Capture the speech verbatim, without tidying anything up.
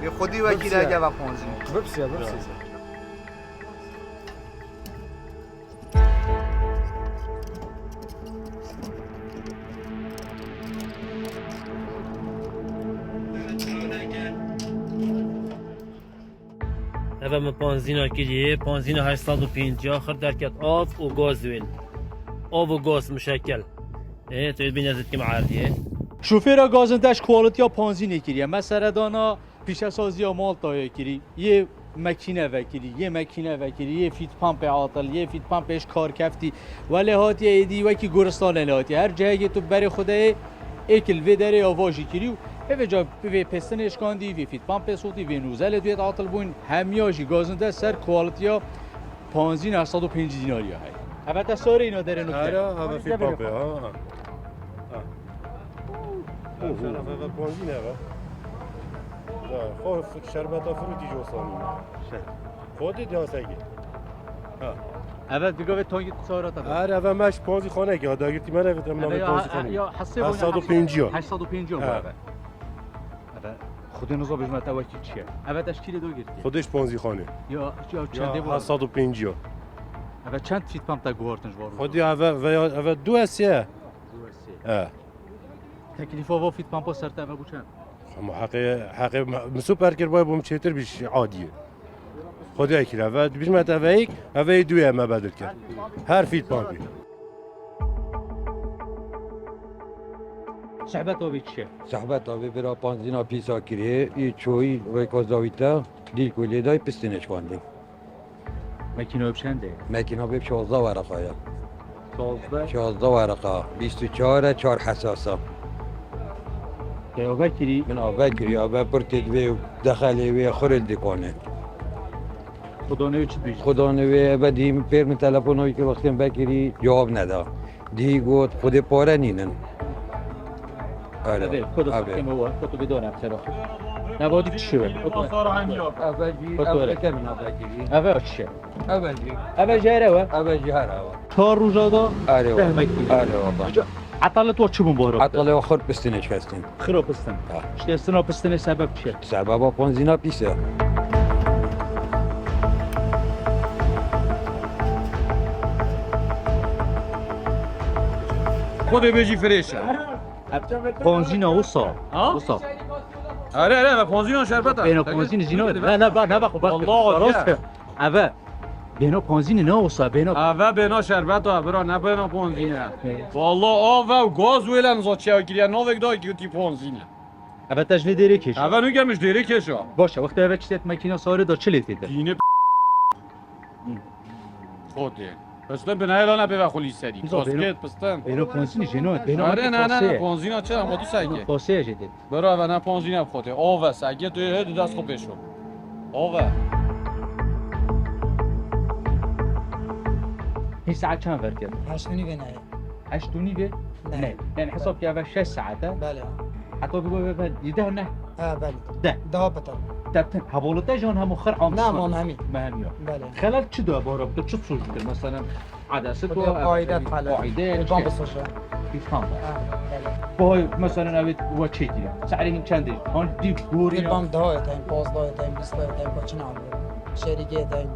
Bi xwedî wekî Bipsiya. Rege ve ponzî. Bipsiya, bipsiya. Eve min panzîna kiriye, panzîna heşt sed û pêncî xir derket av û gaz wên. Av û gaz muşekel. Ê, tu bîne zitkim erdiyê. Şofêra gazin deş kualitiya panzînê kiriye. Me seredana pîşesaziya Maltayê kirî, yê mekîne vekirî, yê mekîne vekirî, yê fît pampê atil, yê fît pampê ji kar keftî. Welê hatiye êdî wekî goristanê lê hatiye. Her cihekê tu berê xwe de yê, êkil vê derê ya va jî kirî û hevê ca vê pêstinê şkandî, vê fît pampê sotî, vê nûzelê duyê atil bûn, hemiya jî gazin de ser kualitiya panzîn heşt sed û pêncî dînariya heye. Eve te sarê îna derê nokte. Ara, eve fît pampê, ha. Ha. Şeref, eve panzîn eve. Ya, xo şerbeta firûtî jî osanî. Şer. Xodê diya segê. Ha. Eve diga ve tongî çara te. Her eve meş ponzî xanekî, ha, dagirtî me neve, te min Eve ave ya, ponzî xanê. Ya, hesê Heşt sed û pêncî ya. Heşt sed û pêncî ya bu Ha. eve. Eve, Xudê nizo bijme te wekî çi ye. Eve te şkîlê dagirtî. Xodê ji ponzî xanê. Ya, ya, çendê bu? Heşt sed û pêncî ya. Eve çend fît pamp te guhartin ji bo? Xodê eve, ve ya, eve du esê ye. Du esê. He. Teklîfa va fît pampa ser te eve bû çend? Ama heqê, heqê mi-, min super kir, bay bûm çêtir bî ji adiyê. Xwedê kir, eve, dibîjme te eve yek, eve yê duyê me bedil kir. Her fît pampî. Sohbet abi çi? Sohbet abi bira panzîna pîsa kiriye, î çoyî rêka zawî te, dîl ku lê day pistinê çikandin. Mekîna bi çend e? Mekîna bi şazde wereqa ye. Şazde? Şazde wereqa, bîst û çar e, çar hesasa. Te ave kirî? Min ave kirî, ave pir têdivê û dexelê wê xirê dikanê. Xudanê wê çi dibêjî? Xudanê wê eve dî pêr min telefonoyê kir wextên vekirî cewab neda. Dî got, Xwedê pare nînin. Öyle. Eve, xwe de Abi. Sakeme wa, xwe tu bidon em sero. Nava dî çi şiwe? Eve jî, Fotoğraf. Eve temin eve jî. Eve çi? Eve jî. Eve jere we? Eve jî her eve. Çar roja da Are we. Zehmet ki. Are we. Atalet wa çi bûn baro? Atalet wa xir pistinê çi kestin. Xiro pistin. Ha. İşte sina pistinê sebep çi? Sebeba ponzîna pîs e. Xwedê bêjî firêş e. Ponzîna wisa. Ha? Wisa. Are, are, ve ponzîna şerbet e. Bêna ponzîn jî ne? Ne, ne, ne, ne, bak, bak. Allah Allah. Eve. Bêna ponzîn ne wisa, bêna. Eve bêna şerbet e, bira, ne bêna ponzîn e. Evet. Vallahi ave û gaz wêlen za çiya kiriye, navek da ki ti ponzîn e. Eve te ji lê dêrê kêş. Eve nû gelmiş dêrê kêşa. Baş e, wextê eve kiştet mekîna sarê da çi lê tê de? Dînê p-, Xodê. Pistin binayê lana pê ve xulî serî. Zo bêno. Kosket pistin. Bêno ponzînî jêno, bêno Are, ne, ne, ne, ponzîna çi, ama tu seke. Kosê jê dê. Bira ve ne ponzîna bi xotê. Ove, seke tu hê di dest xo pêşo. Ove. Hî saet çend ver kir? Heşt û nîvê neyê. Heşt û nîvê? Ne. Ne. Yani hesap ki eve şeş saete. Belê. Heta bi ve, ve, yedeh ne? Ha, belê. De. Daha beter. Teptin. Havalı te jan hemû xir am Ne, sınır. Mam hemî. Mehemiyo. Belê. Xelal çi da bara, tu çi suç kir? Mesela, adası Xwedê to, qaîde e, xelal. Qaîde, Ê, ban çi? Bisoje. Îfham da. Ha, belê. Boy, mesela, evet, wa çekil. Sarin çendi? Han dî gori. Ê, ban daha eteyim, pazda eteyim, bista eteyim, kaçın abi. Şerike eteyim.